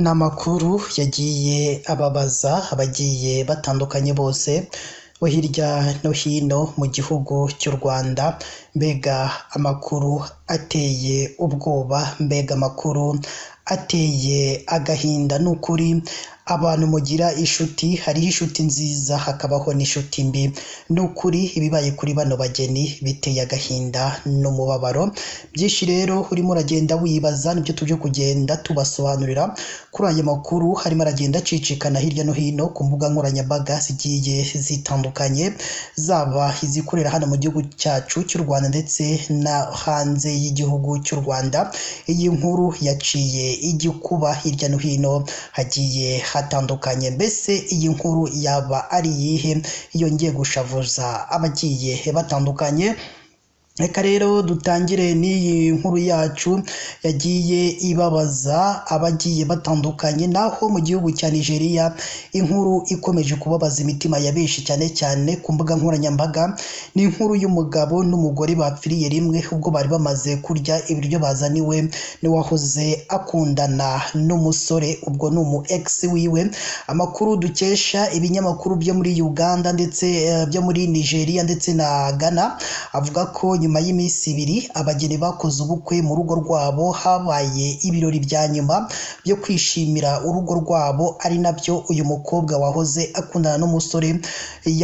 Ni amakuru yagiye ababaza abagiye batandukanye bose bo hirya no hino mu gihugu cy'u Rwanda, mbega amakuru ateye ubwoba, mbega amakuru ateye agahinda. Ni ukuri abantu mugira inshuti, hariho inshuti nziza hakabaho n'inshuti mbi. Ni ukuri ibibaye kuri bano bageni biteye agahinda n'umubabaro. Byinshi rero urimo uragenda wibaza, nibyo tuje kugenda tubasobanurira kuri aya makuru harimo aragenda acicikana hirya no hino ku mbuga nkoranyambaga zigiye zitandukanye, zaba izikorera hano mu gihugu cyacu cy'u Rwanda ndetse no hanze y'igihugu cy'u Rwanda. Iyi nkuru yaciye igikuba hirya no hino hagiye hatandukanye. Mbese iyi nkuru yaba ari iyihe yongeye gushavuza abagiye batandukanye? Reka rero dutangire n'iyi nkuru yacu yagiye ibabaza abagiye batandukanye. Naho mu gihugu cya Nigeria inkuru ikomeje kubabaza imitima ya benshi cyane cyane ku mbuga nkoranyambaga, ni inkuru y'umugabo n'umugore bapfiriye rimwe ubwo bari bamaze kurya ibiryo bazaniwe n'uwahoze akundana n'umusore, ubwo ni umu ex wiwe. Amakuru dukesha ibinyamakuru byo muri Uganda ndetse byo muri Nigeria ndetse na Ghana avuga ko nyuma y'iminsi ibiri abageni bakoze ubukwe mu rugo rwabo, habaye ibirori bya nyuma byo kwishimira urugo rwabo, ari nabyo uyu mukobwa wahoze akundana n'umusore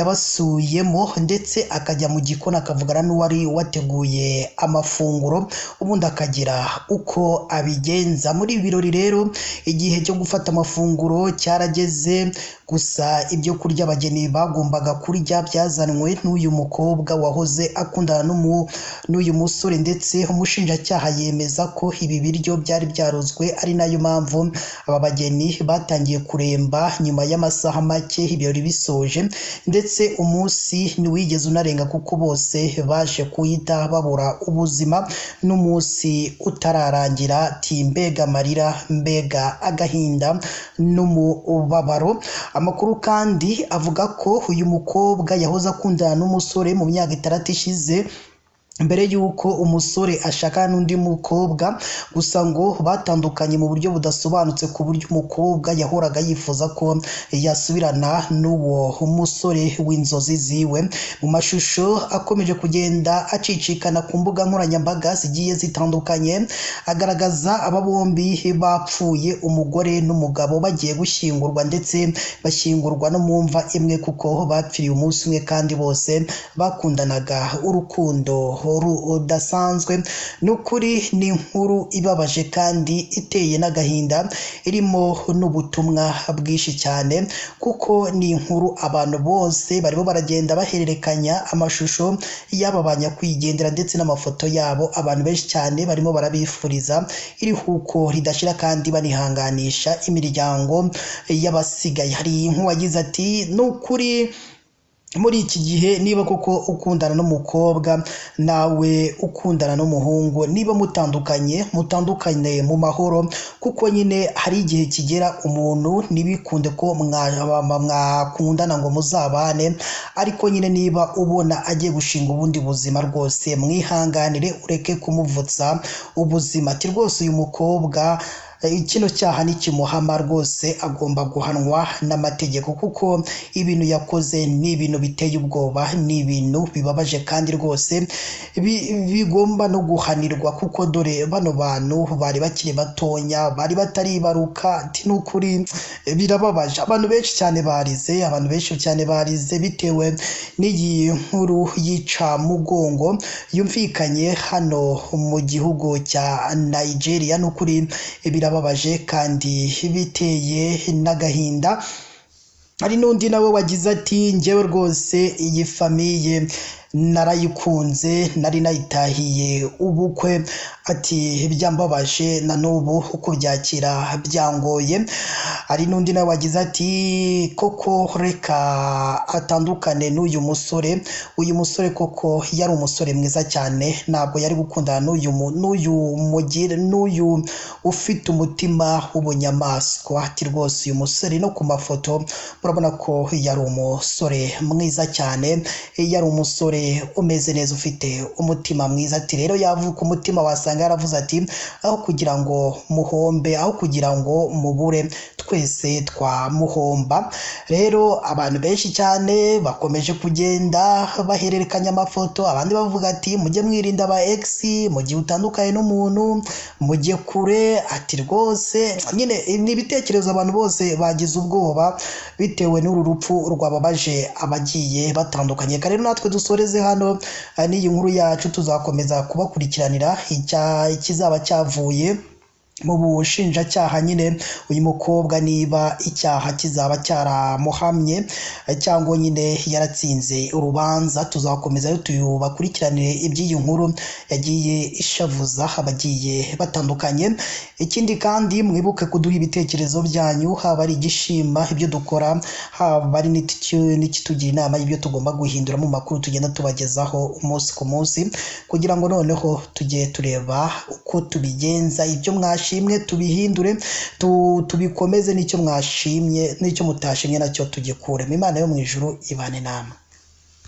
yabasuyemo, ndetse akajya mu gikoni akavugana n'uwari wateguye amafunguro, ubundi akagira uko abigenza. Muri ibi birori rero igihe cyo gufata amafunguro cyarageze, gusa ibyo kurya abageni bagombaga kurya byazanwe n'uyu mukobwa wahoze akundana n'uyu musore, ndetse umushinjacyaha yemeza ko ibi biryo byari byarozwe, ari nayo mpamvu aba bageni batangiye kuremba nyuma y'amasaha make ibirori bisoje, ndetse umunsi ntiwigeze unarenga kuko bose baje kuhita babura ubuzima n'umunsi utararangira. Ati mbega amarira, mbega agahinda n'umubabaro. Amakuru kandi avuga ko uyu mukobwa yahoze akundana n'umusore mu myaka 6 ishize, mbere y'uko umusore ashakana n'undi mukobwa, gusa ngo batandukanye mu buryo budasobanutse, ku buryo umukobwa yahoraga yifuza ko yasubirana n'uwo musore w'inzozi ziwe. Mu mashusho akomeje kugenda acicikana ku mbuga nkoranyambaga zigiye zitandukanye, agaragaza aba bombi bapfuye, umugore n'umugabo bagiye gushyingurwa, ndetse bashyingurwa no mu mva imwe kuko bapfiriye umunsi umwe kandi bose bakundanaga urukundo rudasanzwe. Ni ukuri ni inkuru ibabaje kandi iteye n'agahinda, irimo n'ubutumwa bwinshi cyane, kuko ni inkuru abantu bose barimo baragenda bahererekanya amashusho y'aba banyakwigendera ndetse n'amafoto yabo. Abantu benshi cyane barimo barabifuriza iruhuko ridashira kandi banihanganisha imiryango y'abasigaye. Hari nk'uwagize ati ni ukuri muri iki gihe niba koko ukundana n'umukobwa nawe ukundana n'umuhungu, niba mutandukanye mutandukane mu mahoro, kuko nyine hari igihe kigera umuntu ntibikunde ko mwakundana ngo muzabane, ariko nyine niba ubona agiye gushinga ubundi buzima rwose mwihanganire ureke kumuvutsa ubuzima. Ati rwose uyu mukobwa kino cyaha nikimuhama rwose agomba guhanwa n'amategeko, kuko ibintu yakoze ni ibintu biteye ubwoba, ni ibintu bibabaje kandi rwose bigomba no guhanirwa, kuko dore bano bantu bari bakiri batonya, bari bataribaruka. Ati ni ukuri birababaje, abantu benshi cyane barize, abantu benshi cyane barize bitewe n'iyi nkuru y'icamugongo yumvikanye hano mu gihugu cya Nigeria. Ni ukuri birababaje kandi biteye n'agahinda. Hari n'undi nawe wagize ati njyewe rwose iyi famiye narayikunze, nari nayitahiye ubukwe, ati byambabaje na n'ubu kubyakira byangoye. Hari n'undi nawe wagize ati koko reka atandukane n'uyu musore, uyu musore koko yari umusore mwiza cyane, ntabwo yari gukundana n'uyu ufite umutima w'ubunyamaswa. Ati rwose uyu musore no ku mafoto murabona ko yari umusore mwiza cyane, yari umusore umugore umeze neza ufite umutima mwiza. Ati rero yavuka umutima wasanga yaravuze ati aho kugira ngo muhombe, aho kugira ngo mubure, twese twamuhomba. Rero abantu benshi cyane bakomeje kugenda bahererekanya amafoto, abandi bavuga ati mujye mwirinda aba ex mu gihe utandukanye n'umuntu, mujye kure. Ati rwose nyine ni ibitekerezo, abantu bose bagize ubwoba bitewe n'uru rupfu rwababaje abagiye batandukanye. Reka rero natwe dusoreze hano n'iyi nkuru yacu, tuzakomeza kubakurikiranira ikizaba cyavuye mu bushinjacyaha nyine uyu mukobwa niba icyaha kizaba cyaramuhamye cyangwa nyine yaratsinze urubanza. Tuzakomeza rero tubakurikiranire iby'iyi nkuru yagiye ishavuza abagiye batandukanye. Ikindi kandi mwibuke kuduha ibitekerezo byanyu, haba ari igishima ibyo dukora, haba ari n'ikitugira inama y'ibyo tugomba guhindura mu makuru tugenda tubagezaho umunsi ku munsi, kugira ngo noneho tujye tureba uko tubigenza, ibyo mwashimwe tubihindure, tubikomeze, n'icyo mwashimye n'icyo mutashimye nacyo tugikuremo. Imana yo mu ijuru ibane namwe.